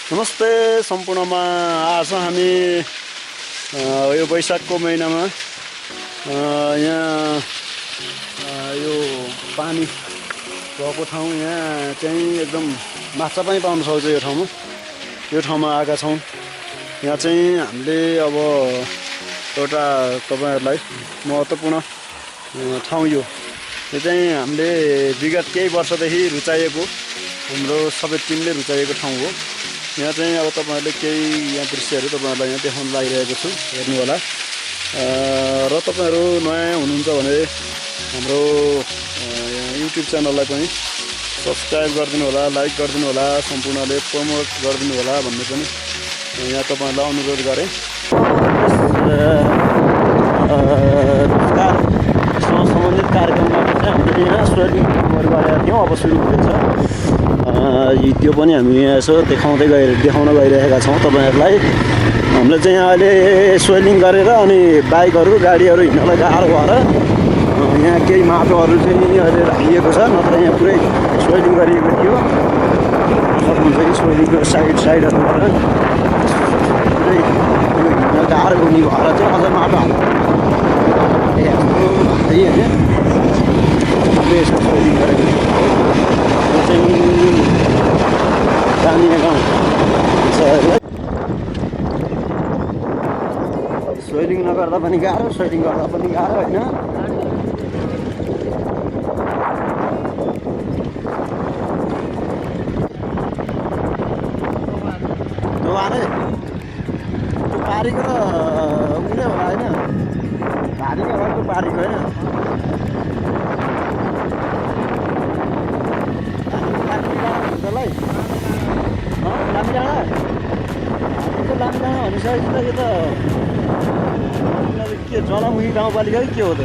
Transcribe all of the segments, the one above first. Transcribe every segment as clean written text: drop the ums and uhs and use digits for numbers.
नमस्ते सम्पूर्णमा आज हामी यो वैशाखको महिनामा यहाँ यो पानी भएको ठाउँ यहाँ चाहिँ एकदम माछा पनि पाउन सक्छ। यो ठाउँमा आएका छौँ। यहाँ चाहिँ हामीले अब एउटा तपाईहरुलाई महत्त्वपूर्ण ठाउँ यो चाहिँ हामीले विगत केही वर्षदेखि रुचाइएको हाम्रो सबै टिमले रुचाइएको ठाउँ हो। यहाँ चाहिँ अब तपाईहरुले केही यहाँ दृश्यहरू तपाईहरुलाई यहाँ देखाउन लागिरहेको छु, हेर्नु होला। र तपाईहरु नयाँ हुनुहुन्छ भने हाम्रो युट्युब च्यानललाई पनि सब्स्क्राइब गरिदिनु होला, लाइक गरिदिनु होला, सम्पूर्णले प्रमोट गरिदिनु होला भन्ने पनि यहाँ तपाईहरुलाई अनुरोध गरे। सम्बन्धित कार्यक्रममा चाहिँ हामीले यहाँ स्वेलिङ गरेका थियौँ, अब सुरु हुँदैछ। त्यो पनि हामी यहाँ यसो देखाउन गइरहेका छौँ तपाईहरुलाई। हामीले चाहिँ यहाँ अहिले स्वेलिङ गरेर अनि बाइकहरू गाडीहरू हिँड्नलाई गाह्रो भएर यहाँ केही माटोहरू चाहिँ अहिले राखिएको छ, नत्र यहाँ पुरै स्वेलिङ गरिएको थियो। सक्नुहुन्छ कि स्वेलिङको साइडहरूबाट पुरै हिँड्न गाह्रो हुने भएर चाहिँ अझ माटो हाल्नु यसो स्वेलिङ गरेको चाहिँ स्थानीय गाउँ स्वेलिङ नगर्दा पनि गाह्रो, स्वेलिङ गर्दा पनि गाह्रो होइन। त्यो पारीको र उहिले होला होइन, भारीको होला त्यो पारीको होइन। लामी डाँडा भनिसकेपछि त यो त के जलामुखी गाउँपालिका कि के हो त?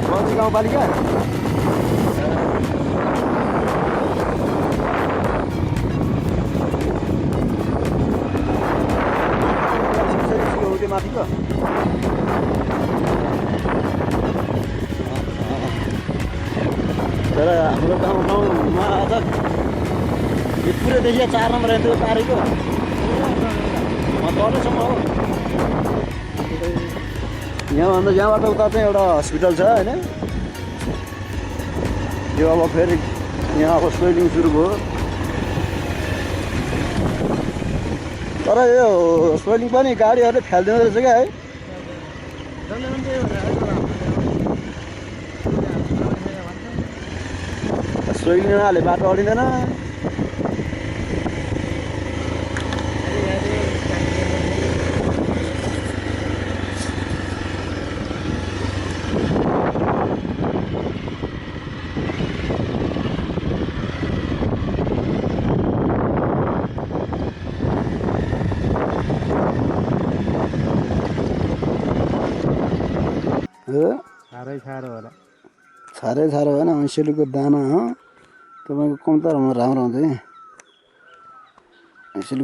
बजी गाउँपालिका माथिको तर हाम्रो गाउँमा अझ पुरै देखिया 4 नम्बर हेर्नु पारेको तलसम्म हो। यहाँबाट उता चाहिँ एउटा हस्पिटल छ होइन। यो अब फेरि यहाँ अब स्वेलिङ सुरु भयो। तर यो स्वेलिङ पनि गाडीहरूले फ्याल्दैन रहेछ क्या है। स्वेलिङ नहाले बाटो अडिँदैन। साह्रै साह्रो होइन। ऐँसेलुको दाना हो तपाईँको कम्तारमा राम्रो हुन्छ कि ऐँसेलु